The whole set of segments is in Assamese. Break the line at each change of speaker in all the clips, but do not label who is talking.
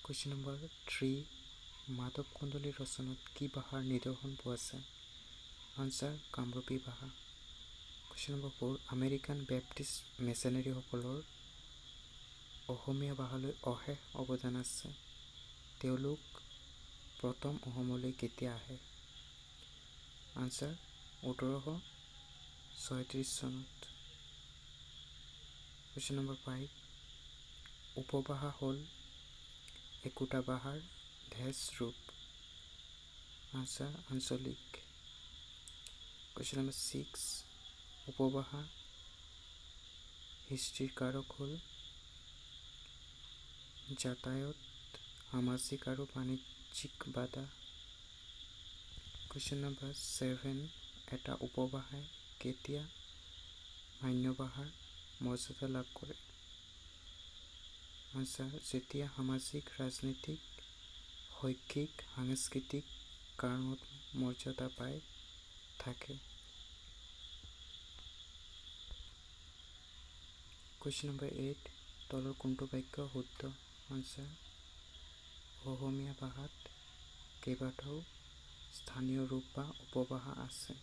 কুৱেশ্যন নম্বৰ 3, মাধৱ কন্দলীৰ ৰচনাত কি ভাষাৰ নিদৰ্শন পোৱা যায়? আনচাৰ কামৰূপী ভাষা। কুৱেশ্যন নম্বৰ 4, আমেৰিকান বেপ্টিষ্ট মিছনেৰীসকলৰ অসমীয়া ভাষালৈ অশেষ অৱদান আছে। তেওঁলোক প্ৰথম অসমলৈ কেতিয়া আহে? আনচাৰ 1836 চনত। কুৱেশ্যন নম্বৰ 5, উপভাষা হ'ল একোটা ভাষাৰ ডেছ ৰূপ। আনচাৰ আঞ্চলিক। কুৱেশ্যন নম্বৰ 6, উপভাষা সৃষ্টিৰ কাৰক হ'ল যাতায়াত, সামাজিক আৰু বাণিজ্যিক বাধা। কুৱেশ্যন নম্বৰ 7, এটা উপভাষাই কেতিয়া মান্য ভাষাৰ মৰ্যাদা লাভ কৰে? আনচাৰ যেতিয়া সামাজিক, ৰাজনৈতিক, শৈক্ষিক, সাংস্কৃতিক কাৰণত মৰ্যাদা পাই থাকে। কুৱেশ্যন নম্বৰ 8, তলৰ কোনটো বাক্য শুদ্ধ? আনচাৰ অসমীয়া ভাষাত কেইবাটাও স্থানীয় ৰূপ বা উপভাষা আছে।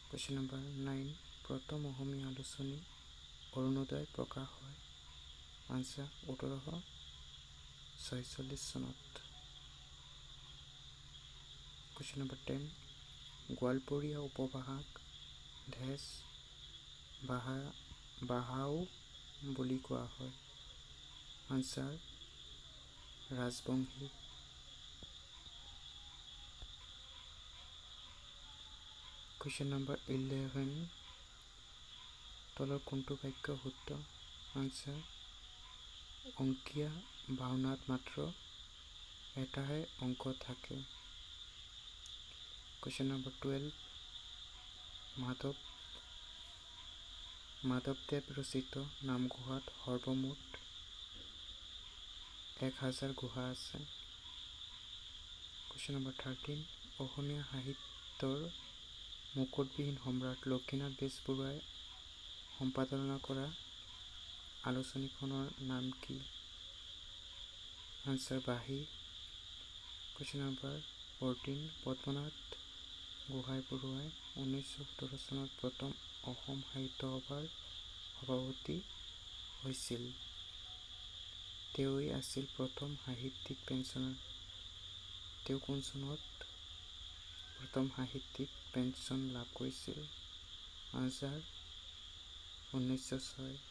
কুৱেশ্যন নম্বৰ 9, প্ৰথম অসমীয়া আলোচনী অৰুণোদয় প্ৰকাশ হয়? আনচাৰ 1846 চনত। কুৱেশ্যন নম্বৰ 10, গোৱালপৰীয়া উপভাষাক ডেছ ভাষাও বুলি কোৱা হয়। Answer Rajbongshi. Question number 11, তলৰ কোনটো বাক্য শুদ্ধ? আনচাৰ অংকীয়া ভাওনাত মাত্ৰ এটাহে অংক থাকে। কুৱেশ্যন নম্বৰ 12, মাধৱদেৱ ৰচিত নামঘোষাত সৰ্বমুঠ 1000 ঘোষা আছে। কুৱেশ্যন নম্বৰ 13, অসমীয়া সাহিত্যৰ মুকুটবিহীন সম্ৰাট লক্ষ্মীনাথ বেজবৰুৱাই সম্পাদনা কৰা আলোচনীখনৰ নাম কি? আনচাৰ বাঁহী। কুৱেশ্যন নম্বৰ 14, পদ্মনাথ গোহাঁই বৰুৱাই 1917 চনত প্ৰথম অসম সাহিত্য সভাৰ সভাপতি হৈছিল। তেওঁৱেই আছিল প্ৰথম সাহিত্যিক পেঞ্চনাৰ। তেওঁ কোন চনত প্ৰথম সাহিত্যিক পেঞ্চন লাভ কৰিছিল? আনচাৰ 1906।